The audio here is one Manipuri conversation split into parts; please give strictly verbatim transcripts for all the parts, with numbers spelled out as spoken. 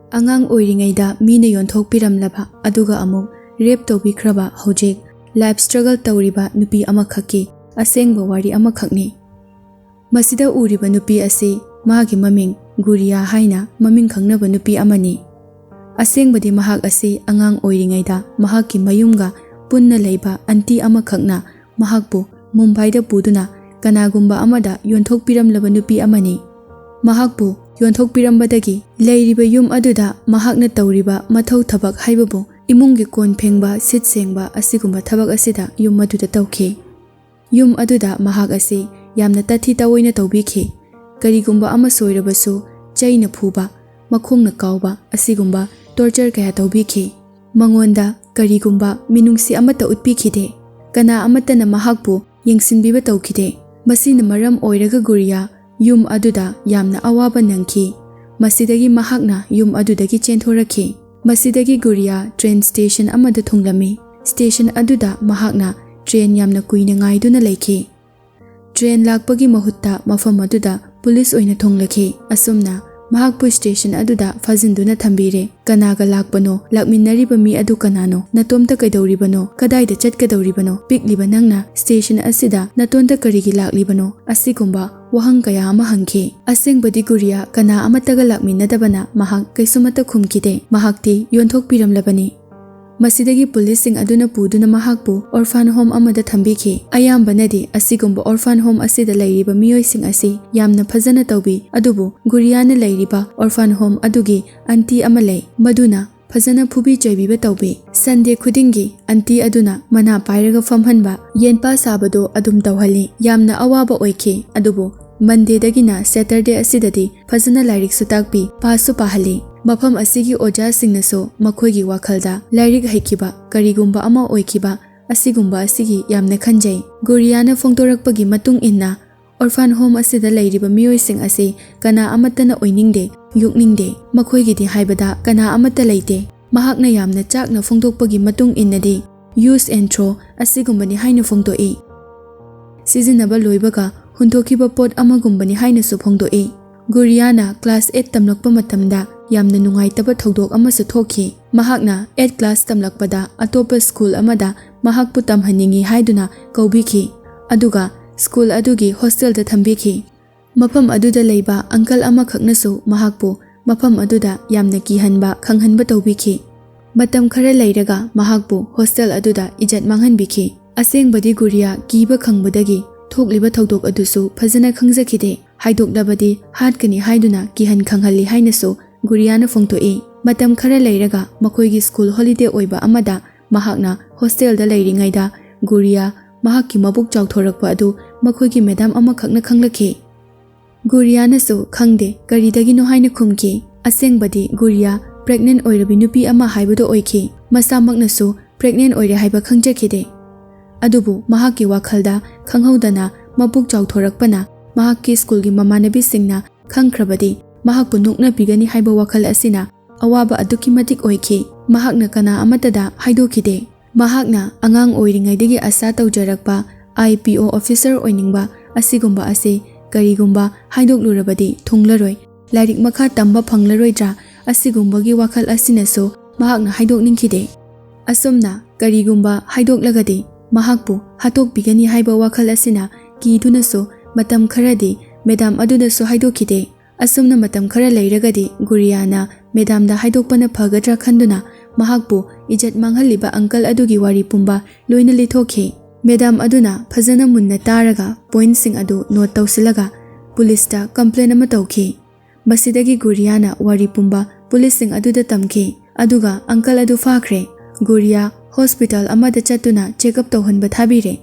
ꯑꯉꯥꯡ ꯑꯣꯏꯔꯤꯉꯩꯗ ꯃꯤꯅ ꯌꯣꯟꯊꯣꯛꯄꯤꯔꯝꯂꯕ ꯑꯗꯨꯒ ꯑꯃꯨꯛ ꯔꯦꯞ ꯇꯧꯕꯤꯈ꯭ꯔꯕ, ꯍꯧꯖꯤꯛ ꯂꯥꯏꯐ ꯁ꯭ꯇ꯭ꯔꯒꯜ ꯇꯧꯔꯤꯕ ꯅꯨꯄꯤ ꯑꯃꯈꯛꯀꯤ ꯑꯁꯦꯡꯕ ꯋꯥꯔꯤ ꯑꯃꯈꯛꯅꯤ꯫ ꯃꯁꯤꯗ ꯎꯔꯤꯕ ꯅꯨꯄꯤ ꯑꯁꯤ ꯃꯥꯒꯤ ꯃꯃꯤꯡ ꯒꯨꯔꯤꯌꯥ ꯍꯥꯏꯅ ꯃꯃꯤꯡ ꯈꯪꯅꯕ ꯅꯨꯄꯤ ꯑꯃꯅꯤ꯫ ꯑꯁꯦꯡꯕꯗꯤ ꯃꯍꯥꯛ ꯑꯁꯤ ꯑꯉꯥꯡ ꯑꯣꯏꯔꯤꯉꯩꯗ ꯃꯍꯥꯛꯀꯤ ꯃꯌꯨꯝꯒ ꯄꯨꯟꯅ ꯂꯩꯕ ꯑꯟꯇꯤ ꯑꯃꯈꯛꯅ ꯃꯍꯥꯛꯄꯨ ꯃꯨꯝꯕꯥꯏꯗ ꯄꯨꯗꯨꯅ ꯀꯅꯥꯒꯨꯝꯕ ꯑꯃꯗ ꯌꯣꯟꯊꯣꯛꯄꯤꯔꯝꯂꯕ ꯅꯨꯄꯤ ꯑꯃꯅꯤ꯫ ꯃꯍꯥꯛꯄꯨ ꯌꯣꯟꯊꯣꯛꯄꯤꯔꯝꯕꯗꯒꯤ ꯂꯩꯔꯤꯕ ꯌꯨꯝ ꯑꯗꯨꯗ ꯃꯍꯥꯛꯅ ꯇꯧꯔꯤꯕ ꯃꯊꯧ ꯊꯕꯛ ꯍꯥꯏꯕꯕꯨ ꯏꯃꯨꯡꯒꯤ ꯀꯣꯟ ꯐꯦꯡꯕ, ꯁꯤꯠ ꯁꯦꯡꯕ ꯑꯁꯤꯒꯨꯝꯕ ꯊꯕꯛ ꯑꯁꯤꯗ ꯌꯨꯝ ꯑꯗꯨꯗ ꯇꯧꯈꯤ꯫ ꯌꯨꯝ ꯑꯗꯨꯗ ꯃꯍꯥꯛ ꯑꯁꯤ ꯌꯥꯝꯅ ꯇꯥꯊꯤ ꯇꯥꯑꯣꯏꯅ ꯇꯧꯕꯤꯈꯤ꯫ ꯀꯔꯤꯒꯨꯝꯕ ꯑꯃ ꯁꯣꯏꯔꯕꯁꯨ ꯆꯩꯅ ꯐꯨꯕ, ꯃꯈꯣꯡꯅ ꯀꯥꯎꯕ ꯑꯁꯤꯒꯨꯝꯕ ꯇꯣꯔꯆꯔ ꯀꯌꯥ ꯇꯧꯕꯤꯈꯤ꯫ ꯃꯉꯣꯟꯗ ꯀꯔꯤꯒꯨꯝꯕ ꯃꯤꯅꯨꯡꯁꯤ ꯑꯃꯠꯇ ꯎꯠꯄꯤꯈꯤꯗꯦ꯫ ꯀꯅꯥ ꯑꯃꯠꯇꯅ ꯃꯍꯥꯛꯄꯨ ꯌꯦꯡꯁꯤꯟꯕꯤꯕ ꯇꯧꯈꯤꯗꯦ꯫ ꯃꯁꯤꯅ ꯃꯔꯝ ꯑꯣꯏꯔꯒ ꯒꯨꯔꯤꯌꯥ ꯌꯨꯝ ꯑꯗꯨꯗ ꯌꯥꯝꯅ ꯑꯋꯥꯕ ꯅꯪꯈꯤ꯫ ꯃꯁꯤꯗꯒꯤ ꯃꯍꯥꯛꯅ ꯌꯨꯝ ꯑꯗꯨꯗꯒꯤ ꯆꯦꯟꯊꯣꯔꯛꯈꯤ꯫ ꯃꯁꯤꯗꯒꯤ ꯒꯨꯔꯤꯌꯥ ꯇ꯭ꯔꯦꯟ ꯁ꯭ꯇꯦꯁꯟ ꯑꯃꯗ ꯊꯨꯡꯂꯝꯃꯤ꯫ ꯁ꯭ꯇꯦꯁꯟ ꯑꯗꯨꯗ ꯃꯍꯥꯛꯅ ꯇ꯭ꯔꯦꯟ ꯌꯥꯝꯅ ꯀꯨꯏꯅ ꯉꯥꯏꯗꯨꯅ ꯂꯩꯈꯤ꯫ ꯇ꯭ꯔꯦꯟ ꯂꯥꯛꯄꯒꯤ ꯃꯍꯨꯠꯇ ꯃꯐꯝ ꯑꯗꯨꯗ ꯄꯨꯂꯤꯁ ꯑꯣꯏꯅ ꯊꯣꯡꯂꯛꯈꯤ꯫ ꯑꯁꯨꯝꯅ ꯃꯍꯥꯛꯄꯨ ꯁ꯭ꯇꯦꯁꯟ ꯑꯗꯨꯗ ꯐꯥꯖꯤꯟꯗꯨꯅ ꯊꯝꯕꯤꯔꯦ꯫ ꯀꯅꯥꯒ ꯂꯥꯛꯄꯅꯣ? ꯂꯥꯛꯃꯤꯟꯅꯔꯤꯕ ꯃꯤ ꯑꯗꯨ ꯀꯅꯥꯅꯣ? ꯅꯇꯣꯝꯇ ꯀꯩꯗꯧꯔꯤꯕꯅꯣ? ꯀꯗꯥꯏꯗ ꯆꯠꯀꯗꯧꯔꯤꯕꯅꯣ? ꯄꯤꯛꯂꯤꯕ ꯅꯪꯅ ꯁ꯭ꯇꯦꯁꯟ ꯑꯁꯤꯗ ꯅꯇꯣꯝꯇ ꯀꯔꯤꯒꯤ ꯂꯥꯛꯂꯤꯕꯅꯣ? ꯑꯁꯤꯒꯨꯝꯕ ꯋꯥꯍꯪ ꯀꯌꯥ ꯑꯃ ꯍꯪꯈꯤ꯫ ꯑꯁꯦꯡꯕꯗꯤ ꯒꯨꯔꯤꯌꯥ ꯀꯅꯥ ꯑꯃꯠꯇꯒ ꯂꯥꯛꯃꯤꯟꯅꯗꯕꯅ ꯃꯍꯥꯛ ꯀꯩꯁꯨꯃꯠꯇ ꯈꯨꯝꯈꯤꯗꯦ꯫ ꯃꯍꯥꯛꯇꯤ ꯌꯣꯟꯊꯣꯛꯄꯤꯔꯝꯂꯕꯅꯤ꯫ ꯃꯁꯤꯗꯒꯤ ꯄꯨꯂꯤꯁꯁꯤꯡ ꯑꯗꯨꯅ ꯄꯨꯗꯨꯅ ꯃꯍꯥꯛꯄꯨ ꯑꯣꯔꯐꯥꯟ ꯍꯣꯝ ꯑꯃꯗ ꯊꯝꯕꯤꯈꯤ꯫ ꯑꯌꯥꯝꯕꯅꯗꯤ ꯑꯁꯤꯒꯨꯝꯕ ꯑꯣꯔꯐꯥꯟ ꯍꯣꯝ ꯑꯁꯤꯗ ꯂꯩꯔꯤꯕ ꯃꯤꯑꯣꯏꯁꯤꯡ ꯑꯁꯤ ꯌꯥꯝꯅ ꯐꯖꯅ ꯇꯧꯕꯤ, ꯑꯗꯨꯕꯨ ꯒꯨꯔꯤꯌꯥꯅ ꯂꯩꯔꯤꯕ ꯑꯣꯔꯐꯥꯟ ꯍꯣꯝ ꯑꯗꯨꯒꯤ ꯑꯟꯇꯤ ꯑꯃ ꯂꯩ, ꯃꯗꯨꯅ ꯐꯖꯅ ꯐꯨꯕꯤ ꯆꯩꯕꯤꯕ ꯇꯧꯕꯤ꯫ ꯁꯟꯗꯦ ꯈꯨꯗꯤꯡꯒꯤ ꯑꯟꯇꯤ ꯑꯗꯨꯅ ꯃꯅꯥ ꯄꯥꯏꯔꯒ ꯐꯝꯍꯟꯕ, ꯌꯦꯟꯄꯥ ꯁꯥꯕꯗꯣ ꯑꯗꯨꯝ ꯇꯧꯍꯜꯂꯤ꯫ ꯌꯥꯝꯅ ꯑꯋꯥꯕ ꯑꯣꯏꯈꯤ, ꯑꯗꯨꯕꯨ ꯃꯟꯗꯦꯗꯒꯤꯅ ꯁꯦꯇꯔꯗꯦ ꯑꯁꯤꯗꯗꯤ ꯐꯖꯅ ꯂꯥꯏꯔꯤꯛꯁꯨ ꯇꯥꯛꯄꯤ, ꯄꯥꯁꯨ ꯄꯥꯍꯜꯂꯤ꯫ ꯃꯐꯝ ꯑꯁꯤꯒꯤ ꯑꯣꯖꯥꯁꯤꯡꯅꯁꯨ ꯃꯈꯣꯏꯒꯤ ꯋꯥꯈꯜꯗ ꯂꯥꯏꯔꯤꯛ ꯍꯩꯈꯤꯕ, ꯀꯔꯤꯒꯨꯝꯕ ꯑꯃ ꯑꯣꯏꯈꯤꯕ ꯑꯁꯤꯒꯨꯝꯕ ꯑꯁꯤꯒꯤ ꯌꯥꯝꯅ ꯈꯟꯖꯩ꯫ ꯒꯨꯔꯤꯌꯥꯅ ꯐꯣꯡꯗꯣꯔꯛꯄꯒꯤ ꯃꯇꯨꯡ ꯏꯟꯅ, ꯑꯣꯔꯐꯥꯟ ꯍꯣꯝ ꯑꯁꯤꯗ ꯂꯩꯔꯤꯕ ꯃꯤꯑꯣꯏꯁꯤꯡ ꯑꯁꯤ ꯀꯅꯥ ꯑꯃꯠꯇꯅ ꯑꯣꯏꯅꯤꯡꯗꯦ, ꯌꯣꯛꯅꯤꯡꯗꯦ꯫ ꯃꯈꯣꯏꯒꯤꯗꯤ ꯍꯥꯏꯕꯗ ꯀꯅꯥ ꯑꯃꯠꯇ ꯂꯩꯇꯦ꯫ ꯃꯍꯥꯛꯅ ꯌꯥꯝꯅ ꯆꯥꯛꯅ ꯐꯣꯡꯗꯣꯛꯄꯒꯤ ꯃꯇꯨꯡ ꯏꯟꯅꯗꯤ, use and throw ꯑꯁꯤꯒꯨꯝꯕꯅꯤ ꯍꯥꯏꯅ ꯐꯣꯡꯗꯣꯛꯏ꯫ ꯁꯤꯖꯤꯟꯅꯕ ꯂꯣꯏꯕꯒ ꯍꯨꯟꯗꯣꯛꯈꯤꯕ ꯄꯣꯠ ꯑꯃꯒꯨꯝꯕꯅꯤ ꯍꯥꯏꯅꯁꯨ ꯐꯣꯡꯗꯣꯛꯏ꯫ ꯒꯨꯔꯤꯌꯥꯅ class eight ꯇꯝꯂꯛꯄ ꯃꯇꯝꯗ ꯌꯥꯝꯅ ꯅꯨꯡꯉꯥꯏꯇꯕ ꯊꯧꯗꯣꯛ ꯑꯃꯁꯨ ꯊꯣꯛꯈꯤ꯫ ꯃꯍꯥꯛꯅ eight class ꯇꯝꯂꯛꯄꯗ ꯑꯇꯣꯞꯄ school ꯑꯃꯗ ꯃꯍꯥꯛꯄꯨ ꯇꯝꯍꯟꯅꯤꯡꯏ ꯍꯥꯏꯗꯨꯅ ꯀꯧꯕꯤꯈꯤ, ꯑꯗꯨꯒ school ꯑꯗꯨꯒꯤ hostelꯗ ꯊꯝꯕꯤꯈꯤ꯫ ꯃꯐꯝ ꯑꯗꯨꯗ ꯂꯩꯕ uncle ꯑꯃꯈꯛꯅꯁꯨ ꯃꯍꯥꯛꯄꯨ ꯃꯐꯝ ꯑꯗꯨꯗ ꯌꯥꯝꯅ ꯀꯤꯍꯟꯕ, ꯈꯪꯍꯟꯕ ꯇꯧꯕꯤꯈꯤ꯫ ꯃꯇꯝ ꯈꯔ ꯂꯩꯔꯒ ꯃꯍꯥꯛꯄꯨ hostel ꯑꯗꯨꯗ ꯏꯖꯠ ꯃꯥꯡꯍꯟꯕꯤꯈꯤ꯫ ꯑꯁꯦꯡꯕꯗꯤ ꯒꯨꯔꯤꯌꯥ ꯀꯤꯕ ꯈꯪꯕꯗꯒꯤ ꯊꯣꯛꯂꯤꯕ ꯊꯧꯗꯣꯛ ꯑꯗꯨꯁꯨ ꯐꯖꯅ ꯈꯪꯖꯈꯤꯗꯦ꯫ ꯍꯥꯏꯗꯣꯛꯂꯕꯗꯤ ꯍꯥꯠꯀꯅꯤ ꯍꯥꯏꯗꯨꯅ ꯀꯤꯍꯟ ꯈꯪꯍꯜꯂꯤ ꯍꯥꯏꯅꯁꯨ ꯒꯨꯔꯤꯌꯥꯅ ꯐꯣꯡꯗꯣꯛꯏ꯫ ꯃꯇꯝ ꯈꯔ ꯂꯩꯔꯒ ꯃꯈꯣꯏꯒꯤ school holiday ꯑꯣꯏꯕ ꯑꯃꯗ ꯃꯍꯥꯛꯅ hostelꯗ ꯂꯩꯔꯤꯉꯩꯗ ꯒꯨꯔꯤꯌꯥ ꯃꯍꯥꯛꯀꯤ ꯃꯕꯨꯛ ꯆꯥꯎꯊꯣꯔꯛꯄ ꯑꯗꯨ ꯃꯈꯣꯏꯒꯤ madam ꯑꯃꯈꯛꯅ ꯈꯪꯂꯛꯈꯤ꯫ ꯒꯨꯔꯤꯌꯥꯅꯁꯨ ꯈꯪꯗꯦ ꯀꯔꯤꯗꯒꯤꯅꯣ ꯍꯥꯏꯅ ꯈꯨꯝꯈꯤ꯫ ꯑꯁꯦꯡꯕꯗꯤ ꯒꯨꯔꯤꯌꯥ pregnant ꯑꯣꯏꯔꯕꯤ ꯅꯨꯄꯤ ꯑꯃ ꯍꯥꯏꯕꯗꯨ ꯑꯣꯏꯈꯤ꯫ ꯃꯁꯥꯃꯛꯅꯁꯨ pregnant ꯑꯣꯏꯔꯦ ꯍꯥꯏꯕ ꯈꯪꯖꯈꯤꯗꯦ꯫ ꯑꯗꯨꯕꯨ ꯃꯍꯥꯛꯀꯤ ꯋꯥꯈꯜꯗ ꯈꯪꯍꯧꯗꯅ ꯃꯄꯨꯛ ꯆꯥꯎꯊꯣꯔꯛꯄꯅ ꯃꯍꯥꯛꯀꯤ schoolꯒꯤ ꯃꯃꯥꯟꯅꯕꯤꯁꯤꯡꯅ ꯈꯪꯈ꯭ꯔꯕꯗꯤ ꯃꯍꯥꯛꯄꯨ ꯅꯣꯛꯅꯕꯤꯒꯅꯤ ꯍꯥꯏꯕ ꯋꯥꯈꯜ ꯑꯁꯤꯅ ꯑꯋꯥꯕ ꯑꯗꯨꯛꯀꯤ ꯃꯇꯤꯛ ꯑꯣꯏꯈꯤ꯫ ꯃꯍꯥꯛꯅ ꯀꯅꯥ ꯑꯃꯠꯇꯗ ꯍꯥꯏꯗꯣꯛꯈꯤꯗꯦ꯫ ꯃꯍꯥꯛꯅ ꯑꯉꯥꯡ ꯑꯣꯏꯔꯤꯉꯩꯗꯒꯤ ꯑꯁꯥ ꯇꯧꯖꯔꯛꯄ I P O officer ꯑꯣꯏꯅꯤꯡꯕ ꯑꯁꯤꯒꯨꯝꯕ ꯑꯁꯤ ꯀꯔꯤꯒꯨꯝꯕ ꯍꯥꯏꯗꯣꯛꯂꯨꯔꯕꯗꯤ ꯊꯨꯡꯂꯔꯣꯏ, ꯂꯥꯏꯔꯤꯛ ꯃꯈꯥ ꯇꯝꯕ ꯐꯪꯂꯔꯣꯏꯗ꯭ꯔꯥ, ꯑꯁꯤꯒꯨꯝꯕꯒꯤ ꯋꯥꯈꯜ ꯑꯁꯤꯅꯁꯨ ꯃꯍꯥꯛꯅ ꯍꯥꯏꯗꯣꯛꯅꯤꯡꯈꯤꯗꯦ꯫ ꯑꯁꯨꯝꯅ ꯀꯔꯤꯒꯨꯝꯕ ꯍꯥꯏꯗꯣꯛꯂꯒꯗꯤ ꯃꯍꯥꯛꯄꯨ ꯍꯥꯠꯇꯣꯛꯄꯤꯒꯅꯤ ꯍꯥꯏꯕ ꯋꯥꯈꯜ ꯑꯁꯤꯅ ꯀꯤꯗꯨꯅꯁꯨ ꯃꯇꯝ ꯈꯔꯗꯤ madam ꯑꯗꯨꯗꯁꯨ ꯍꯥꯏꯗꯣꯛꯈꯤꯗꯦ꯫ ꯑꯁꯨꯝꯅ ꯃꯇꯝ ꯈꯔ ꯂꯩꯔꯒꯗꯤ ꯒꯨꯔꯤꯌꯥꯅ madamꯗ ꯍꯥꯏꯗꯣꯛꯄꯅ ꯐꯒꯗ꯭ꯔꯥ ꯈꯟꯗꯨꯅ ꯃꯍꯥꯛꯄꯨ ꯏꯖꯠ ꯃꯥꯡꯍꯜꯂꯤꯕ uncle ꯑꯗꯨꯒꯤ ꯋꯥꯔꯤ ꯄꯨꯝꯕ ꯂꯣꯏꯅ ꯂꯤꯊꯣꯛꯈꯤ꯫ Madam ꯑꯗꯨꯅ ꯐꯖꯅ ꯃꯨꯟꯅ ꯇꯥꯔꯒ pointꯁꯤꯡ ꯑꯗꯨ note ꯇꯧꯁꯤꯜꯂꯒ policeꯇ complaint ꯑꯃ ꯇꯧꯈꯤ꯫ ꯃꯁꯤꯗꯒꯤ ꯒꯨꯔꯤꯌꯥꯅ ꯋꯥꯔꯤ ꯄꯨꯝꯕ policeꯁꯤꯡ ꯑꯗꯨꯗ ꯇꯝꯈꯤ꯫ ꯑꯗꯨꯒ uncle ꯑꯗꯨ ꯐꯥꯈ꯭ꯔꯦ꯫ ꯒꯨꯔꯤꯌꯥ hospital ꯑꯃꯗ ꯆꯠꯇꯨꯅ check up ꯇꯧꯍꯟꯕ ꯊꯥꯕꯤꯔꯦ꯫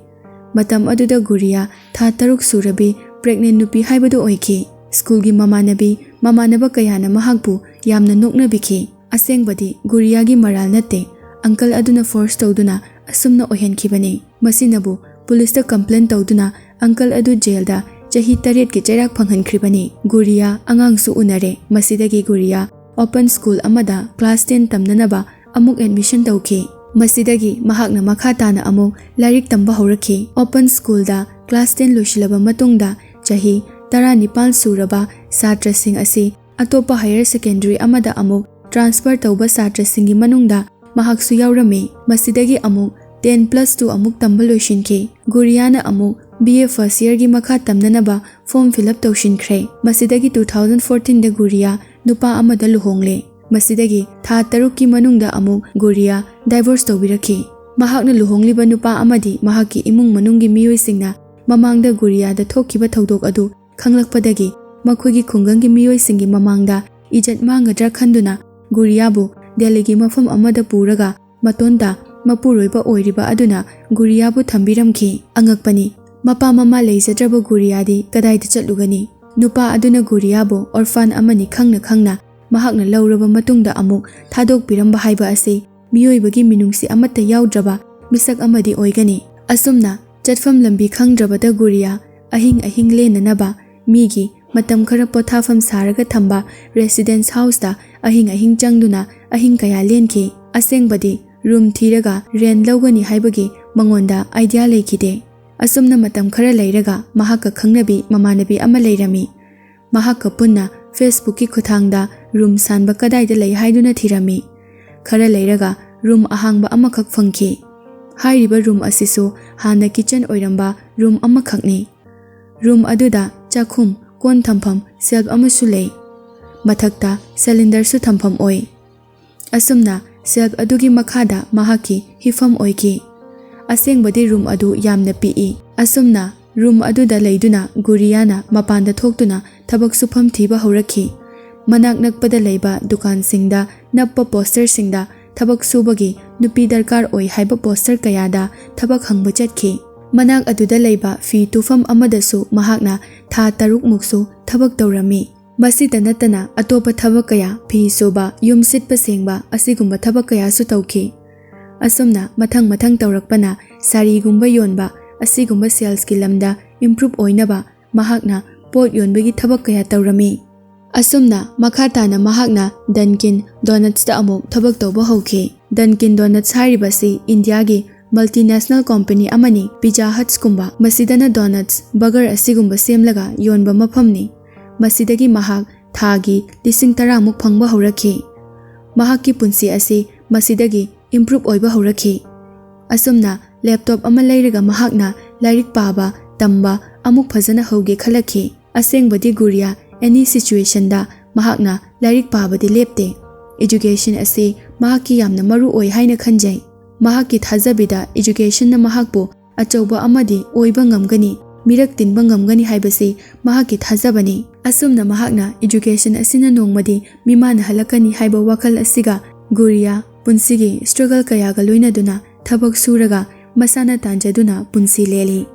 ꯃꯇꯝ ꯑꯗꯨꯗ ꯒꯨꯔꯤꯌꯥ ꯊꯥ ꯇꯔꯨꯛ ꯁꯨꯔꯕꯤ pregnant ꯅꯨꯄꯤ ꯍꯥꯏꯕꯗꯨ ꯑꯣꯏꯈꯤ꯫ Schoolꯒꯤ ꯃꯃꯥꯟꯅꯕꯤ ꯃꯃꯥꯟꯅꯕ ꯀꯌꯥꯅ ꯃꯍꯥꯛꯄꯨ ꯌꯥꯝꯅ ꯅꯣꯛꯅꯕꯤꯈꯤ꯫ ꯑꯁꯦꯡꯕꯗꯤ ꯒꯨꯔꯤꯌꯥꯒꯤ ꯃꯔꯥꯜ ꯅꯠꯇꯦ, uncle ꯑꯗꯨꯅ force ꯇꯧꯗꯨꯅ ꯑꯁꯨꯝꯅ ꯑꯣꯏꯍꯟꯈꯤꯕꯅꯤ꯫ ꯃꯁꯤꯅꯕꯨ policeꯇ complaint ꯇꯧꯗꯨꯅ uncle ꯑꯗꯨ jailꯗ ꯆꯍꯤ ꯇꯔꯦꯠꯀꯤ ꯆꯩꯔꯥꯛ ꯐꯪꯍꯟꯈ꯭ꯔꯤꯕꯅꯤ꯫ ꯒꯨꯔꯤꯌꯥ ꯑꯉꯥꯡꯁꯨ ꯎꯅꯔꯦ꯫ ꯃꯁꯤꯗꯒꯤ ꯒꯨꯔꯤꯌꯥ open school ꯑꯃꯗ class ten ꯇꯝꯅꯅꯕ ꯑꯃꯨꯛ admission ꯇꯧꯈꯤ꯫ ꯃꯁꯤꯗꯒꯤ ꯃꯍꯥꯛꯅ ꯃꯈꯥ ꯇꯥꯅ ꯑꯃꯨꯛ ꯂꯥꯏꯔꯤꯛ ꯇꯝꯕ ꯍꯧꯔꯛꯈꯤ꯫ Open schoolꯗ class ten ꯂꯣꯏꯁꯤꯜꯂꯕ ꯃꯇꯨꯡꯗ ꯆꯍꯤ ꯇꯔꯥꯅꯤꯄꯥꯜ ꯁꯨꯔꯕ ꯁꯥꯇ꯭ꯔꯁꯤꯡ ꯑꯁꯤ ꯑꯇꯣꯞꯄ ꯍꯥꯌꯔ ꯁꯦꯀꯦꯟꯗꯔꯤ ꯑꯃꯗ ꯑꯃꯨꯛ ꯇ꯭ꯔꯥꯟꯁꯐꯔ ꯇꯧꯕ ꯁꯥꯇ꯭ꯔꯁꯤꯡꯒꯤ ꯃꯅꯨꯡꯗ ꯃꯍꯥꯛꯁꯨ ꯌꯥꯎꯔꯝꯃꯤ꯫ ꯃꯁꯤꯗꯒꯤ ꯑꯃꯨꯛ ꯇꯦꯟ ꯄ꯭ꯂꯁ ꯇꯨ ꯑꯃꯨꯛ ꯇꯝꯕ ꯂꯣꯏꯁꯤꯟꯈꯤ꯫ ꯒꯨꯔꯤꯌꯥꯅ ꯑꯃꯨꯛ ꯕꯤ ꯑꯦ ꯐꯥꯔꯁ ꯏꯌꯔꯒꯤ ꯃꯈꯥ ꯇꯝꯅꯅꯕ ꯐꯣꯔꯝ ꯐꯤꯜ ꯑꯞ ꯇꯧꯁꯤꯟꯈ꯭ꯔꯦ꯫ ꯃꯁꯤꯗꯒꯤ ꯇꯨ ꯊꯥꯎꯖꯟ ꯐꯣꯔꯇꯤꯟꯗ ꯒꯨꯔꯤꯌꯥ ꯅꯨꯄꯥ ꯑꯃꯗ ꯂꯨꯍꯣꯡꯂꯦ꯫ ꯃꯁꯤꯗꯒꯤ ꯊꯥ ꯇꯔꯨꯛꯀꯤ ꯃꯅꯨꯡꯗ ꯑꯃꯨꯛ ꯒꯨꯔꯤꯌꯥ ꯗꯥꯏꯚꯣꯔꯁ ꯇꯧꯕꯤꯔꯛꯈꯤ꯫ ꯃꯍꯥꯛꯅ ꯂꯨꯍꯣꯡꯂꯤꯕ ꯅꯨꯄꯥ ꯑꯃꯗꯤ ꯃꯍꯥꯛꯀꯤ ꯏꯃꯨꯡ ꯃꯅꯨꯡꯒꯤ ꯃꯤꯑꯣꯏꯁꯤꯡꯅ ꯃꯃꯥꯡꯗ ꯒꯨꯔꯤꯌꯥꯗ ꯊꯣꯛꯈꯤꯕ ꯊꯧꯗꯣꯛ ꯑꯗꯨ ꯈꯪꯂꯛꯄꯗꯒꯤ ꯃꯈꯣꯏꯒꯤ ꯈꯨꯡꯒꯪꯒꯤ ꯃꯤꯑꯣꯏꯁꯤꯡꯒꯤ ꯃꯃꯥꯡꯗ ꯏꯖꯠ ꯃꯥꯡꯒꯗ꯭ꯔꯥ ꯈꯟꯗꯨꯅ ꯒꯨꯔꯤꯌꯥꯕꯨ ꯗꯦꯜꯂꯤꯒꯤ ꯃꯐꯝ ꯑꯃꯗ ꯄꯨꯔꯒ ꯃꯇꯣꯟꯗ ꯃꯄꯨꯔꯣꯏꯕ ꯑꯣꯏꯔꯤꯕ ꯑꯗꯨꯅ ꯒꯨꯔꯤꯌꯥꯕꯨ ꯊꯝꯕꯤꯔꯝꯈꯤ꯫ ꯑꯉꯛꯄꯅꯤ, ꯃꯄꯥ ꯃꯃꯥ ꯂꯩꯖꯗ꯭ꯔꯕ ꯒꯨꯔꯤꯌꯥꯗꯤ ꯀꯗꯥꯏꯗ ꯆꯠꯂꯨꯒꯅꯤ? ꯅꯨꯄꯥ ꯑꯗꯨꯅ ꯒꯨꯔꯤꯌꯥꯕꯨ ꯑꯣꯔꯐꯥꯟ ꯑꯃꯅꯤ ꯈꯪꯅ ꯈꯪꯅ ꯃꯍꯥꯛꯅ ꯂꯧꯔꯕ ꯃꯇꯨꯡꯗ ꯑꯃꯨꯛ ꯊꯥꯗꯣꯛꯄꯤꯔꯝꯕ ꯍꯥꯏꯕ ꯑꯁꯤ ꯃꯤꯑꯣꯏꯕꯒꯤ ꯃꯤꯅꯨꯡꯁꯤ ꯑꯃꯠꯇ ꯌꯥꯎꯗ꯭ꯔꯕ ꯃꯤꯁꯛ ꯑꯃꯗꯤ ꯑꯣꯏꯒꯅꯤ꯫ ꯑꯁꯨꯝꯅ ꯆꯠꯐꯝ ꯂꯝꯕꯤ ꯈꯪꯗ꯭ꯔꯕꯗ ꯒꯨꯔꯤꯌꯥ ꯑꯍꯤꯡ ꯑꯍꯤꯡ ꯂꯦꯟꯅꯅꯕ ꯃꯤꯒꯤ ꯃꯇꯝ ꯈꯔ ꯄꯣꯊꯥꯐꯝ ꯁꯥꯔꯒ ꯊꯝꯕ ꯔꯦꯁꯤꯗꯦꯟꯁ ꯍꯥꯎꯁꯇ ꯑꯍꯤꯡ ꯑꯍꯤꯡ ꯆꯪꯗꯨꯅ ꯑꯍꯤꯡ ꯀꯌꯥ ꯂꯦꯟꯈꯤ꯫ ꯑꯁꯦꯡꯕꯗꯤ ꯔꯨꯝ ꯊꯤꯔꯒ ꯔꯦꯟ ꯂꯧꯒꯅꯤ ꯍꯥꯏꯕꯒꯤ ꯃꯉꯣꯟꯗ ꯑꯥꯏꯗꯤꯌꯥ ꯂꯩꯈꯤꯗꯦ꯫ ꯑꯁꯨꯝꯅ ꯃꯇꯝ ꯈꯔ ꯂꯩꯔꯒ ꯃꯍꯥꯛꯀ ꯈꯪꯅꯕꯤ ꯃꯃꯥꯟꯅꯕꯤ ꯑꯃ ꯂꯩꯔꯝꯃꯤ꯫ ꯃꯍꯥꯛꯀ ꯄꯨꯟꯅ ꯐꯦꯁꯕꯨꯛꯀꯤ ꯈꯨꯠꯊꯥꯡꯗ ꯔꯨꯝ ꯁꯥꯟꯕ ꯀꯗꯥꯏꯗ ꯂꯩ ꯍꯥꯏꯗꯨꯅ ꯊꯤꯔꯝꯃꯤ꯫ ꯈꯔ ꯂꯩꯔꯒ ꯔꯨꯝ ꯑꯍꯥꯡꯕ ꯑꯃꯈꯛ ꯐꯪꯈꯤ꯫ ꯍꯥꯏꯔꯤꯕ ꯔꯨꯝ ꯑꯁꯤꯁꯨ ꯍꯥꯟꯅ ꯀꯤꯆꯟ ꯑꯣꯏꯔꯝꯕ ꯔꯨꯝ ꯑꯃꯈꯛꯅꯤ꯫ ꯔꯨꯝ ꯑꯗꯨꯗ ꯆꯥꯛꯈꯨꯝ, ꯀꯣꯟ ꯊꯝꯐꯝ, ꯁꯦꯜꯐ ꯑꯃꯁꯨ ꯂꯩ꯫ ꯃꯊꯛꯇ ꯁꯤꯂꯤꯟꯗꯔꯁꯨ ꯊꯝꯐꯝ ꯑꯣꯏ꯫ ꯑꯁꯨꯝꯅ ꯁꯦꯜꯐ ꯑꯗꯨꯒꯤ ꯃꯈꯥꯗ ꯃꯍꯥꯛꯀꯤ ꯍꯤꯐꯝ ꯑꯣꯏꯈꯤ꯫ ꯑꯁꯦꯡꯕꯗꯤ ꯔꯨꯝ ꯑꯗꯨ ꯌꯥꯝꯅ ꯄꯤꯛꯏ꯫ ꯑꯁꯨꯝꯅ ꯔꯨꯝ ꯑꯗꯨꯗ ꯂꯩꯗꯨꯅ ꯒꯨꯔꯤꯌꯥꯅ ꯃꯄꯥꯟꯗ ꯊꯣꯛꯇꯨꯅ ꯊꯕꯛ ꯁꯨꯐꯝ ꯊꯤꯕ ꯍꯧꯔꯛꯈꯤ꯫ ꯃꯅꯥꯛ ꯅꯛꯄꯗ ꯂꯩꯕ ꯗꯨꯀꯥꯟꯁꯤꯡꯗ ꯅꯞꯄ ꯄꯣꯁꯇꯔꯁꯤꯡꯗ ꯊꯕꯛ ꯁꯨꯕꯒꯤ ꯅꯨꯄꯤ ꯗꯔꯀꯥꯔ ꯑꯣꯏ ꯍꯥꯏꯕ ꯄꯣꯁꯇꯔ ꯀꯌꯥꯗ ꯊꯕꯛ ꯍꯪꯕ ꯆꯠꯈꯤ꯫ ꯃꯅꯥꯛ ꯑꯗꯨꯗ ꯂꯩꯕ ꯐꯤ ꯇꯨꯐꯝ ꯑꯃꯗꯁꯨ ꯃꯍꯥꯛꯅ ꯊꯥ ꯇꯔꯨꯛꯃꯨꯛꯁꯨ ꯊꯕꯛ ꯇꯧꯔꯝꯃꯤ꯫ ꯃꯁꯤꯇ ꯅꯠꯇꯅ ꯑꯇꯣꯞꯄ ꯊꯕꯛ ꯀꯌꯥ, ꯐꯤ ꯁꯨꯕ, ꯌꯨꯝ ꯁꯤꯠꯄ ꯁꯦꯡꯕ ꯑꯁꯤꯒꯨꯝꯕ ꯊꯕꯛ ꯀꯌꯥꯁꯨ ꯇꯧꯈꯤ꯫ ꯑꯁꯨꯝꯅ ꯃꯊꯪ ꯃꯊꯪ ꯇꯧꯔꯛꯄꯅ ꯁꯥꯔꯤꯒꯨꯝꯕ ꯌꯣꯟꯕ ꯑꯁꯤꯒꯨꯝꯕ ꯁꯦꯜꯁꯀꯤ ꯂꯝꯗ ꯏꯝꯄ꯭ꯔꯨꯞ ꯑꯣꯏꯅꯕ ꯃꯍꯥꯛꯅ ꯄꯣꯠ ꯌꯣꯟꯕꯒꯤ ꯊꯕꯛ ꯀꯌꯥ ꯇꯧꯔꯝꯃꯤ꯫ ꯑꯁꯨꯝꯅ ꯃꯈꯥ ꯇꯥꯅ ꯃꯍꯥꯛꯅ ꯗꯟꯀꯤꯟ ꯗꯣꯅꯠꯁꯇ ꯑꯃꯨꯛ ꯊꯕꯛ ꯇꯧꯕ ꯍꯧꯈꯤ꯫ ꯗꯟꯀꯤꯟ ꯗꯣꯅꯠꯁ ꯍꯥꯏꯔꯤꯕꯁꯤ ꯏꯟꯗꯤꯌꯥꯒꯤ multinational company ꯑꯃꯅꯤ, Pizza Hutsꯀꯨꯝꯕ꯫ ꯃꯁꯤꯗꯅ donuts, burger ꯑꯁꯤꯒꯨꯝꯕ ꯁꯦꯝꯂꯒ ꯌꯣꯟꯕ ꯃꯐꯝꯅꯤ꯫ ꯃꯁꯤꯗꯒꯤ ꯃꯍꯥꯛ ꯊꯥꯒꯤ ꯂꯤꯁꯤꯡ ꯇꯔꯥꯃꯨꯛ ꯐꯪꯕ ꯍꯧꯔꯛꯈꯤ꯫ ꯃꯍꯥꯛꯀꯤ ꯄꯨꯟꯁꯤ ꯑꯁꯤ ꯃꯁꯤꯗꯒꯤ improve ꯑꯣꯏꯕ ꯍꯧꯔꯛꯈꯤ꯫ ꯑꯁꯨꯝꯅ laptop ꯑꯃ ꯂꯩꯔꯒ ꯃꯍꯥꯛꯅ ꯂꯥꯏꯔꯤꯛ ꯄꯥꯕ, ꯇꯝꯕ ꯑꯃꯨꯛ ꯐꯖꯅ ꯍꯧꯒꯦ ꯈꯜꯂꯛꯈꯤ꯫ ꯑꯁꯦꯡꯕꯗꯤ ꯒꯨꯔꯤꯌꯥ any situationꯗ ꯃꯍꯥꯛꯅ ꯂꯥꯏꯔꯤꯛ ꯄꯥꯕꯗꯤ ꯂꯦꯞꯇꯦ꯫ Education ꯑꯁꯤ ꯃꯍꯥꯛꯀꯤ ꯌꯥꯝꯅ ꯃꯔꯨ ꯑꯣꯏ ꯍꯥꯏꯅ ꯈꯟꯖꯩ꯫ ꯃꯍꯥꯛꯀꯤ ꯊꯥꯖꯕꯤꯗ educationꯅ ꯃꯍꯥꯛꯄꯨ ꯑꯆꯧꯕ ꯑꯃꯗꯤ ꯑꯣꯏꯕ ꯉꯝꯒꯅꯤ, ꯃꯤꯔꯛ ꯇꯤꯟꯕ ꯉꯝꯒꯅꯤ ꯍꯥꯏꯕꯁꯤ ꯃꯍꯥꯛꯀꯤ ꯊꯥꯖꯕꯅꯤ꯫ ꯑꯁꯨꯝꯅ ꯃꯍꯥꯛꯅ education ꯑꯁꯤꯅ ꯅꯣꯡꯃꯗꯤ ꯃꯤꯃꯥꯟꯅꯍꯜꯂꯛꯀꯅꯤ ꯍꯥꯏꯕ ꯋꯥꯈꯜ ꯑꯁꯤꯒ ꯒꯨꯔꯤꯌꯥ ꯄꯨꯟꯁꯤꯒꯤ struggle ꯀꯌꯥꯒ ꯂꯣꯏꯅꯗꯨꯅ ꯊꯕꯛ ꯁꯨꯔꯒ ꯃꯁꯥꯅ ꯇꯥꯟꯖꯗꯨꯅ ꯄꯨꯟꯁꯤ ꯂꯦꯜꯂꯤ꯫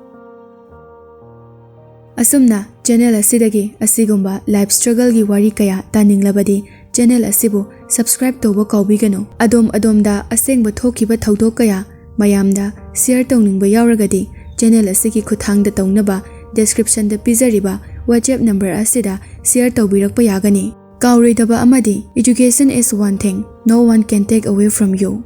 ꯑꯁꯨꯝꯅ channel ꯑꯁꯤꯗꯒꯤ ꯑꯁꯤꯒꯨꯝꯕ life struggleꯒꯤ ꯋꯥꯔꯤ ꯀꯌꯥ ꯇꯥꯅꯤꯡꯂꯕꯗꯤ channel ꯑꯁꯤꯕꯨ subscribe ꯇꯧꯕ ꯀꯥꯎꯕꯤꯒꯅꯨ꯫ ꯑꯗꯣꯝ ꯑꯗꯣꯝꯗ ꯑꯁꯦꯡꯕ ꯊꯣꯛꯈꯤꯕ ꯊꯧꯗꯣꯛ ꯀꯌꯥ ꯃꯌꯥꯝꯗ share ꯇꯧꯅꯤꯡꯕ ꯌꯥꯎꯔꯒꯗꯤ channel ꯑꯁꯤꯒꯤ ꯈꯨꯠꯊꯥꯡꯗ ꯇꯧꯅꯕ descriptionꯗ ꯄꯤꯖꯔꯤꯕ WhatsApp number ꯑꯁꯤꯗ share ꯇꯧꯕꯤꯔꯛꯄ ꯌꯥꯒꯅꯤ꯫ ꯀꯥꯎꯔꯣꯏꯗꯕ ꯑꯃꯗꯤ, education is one thing no one can take away from you꯫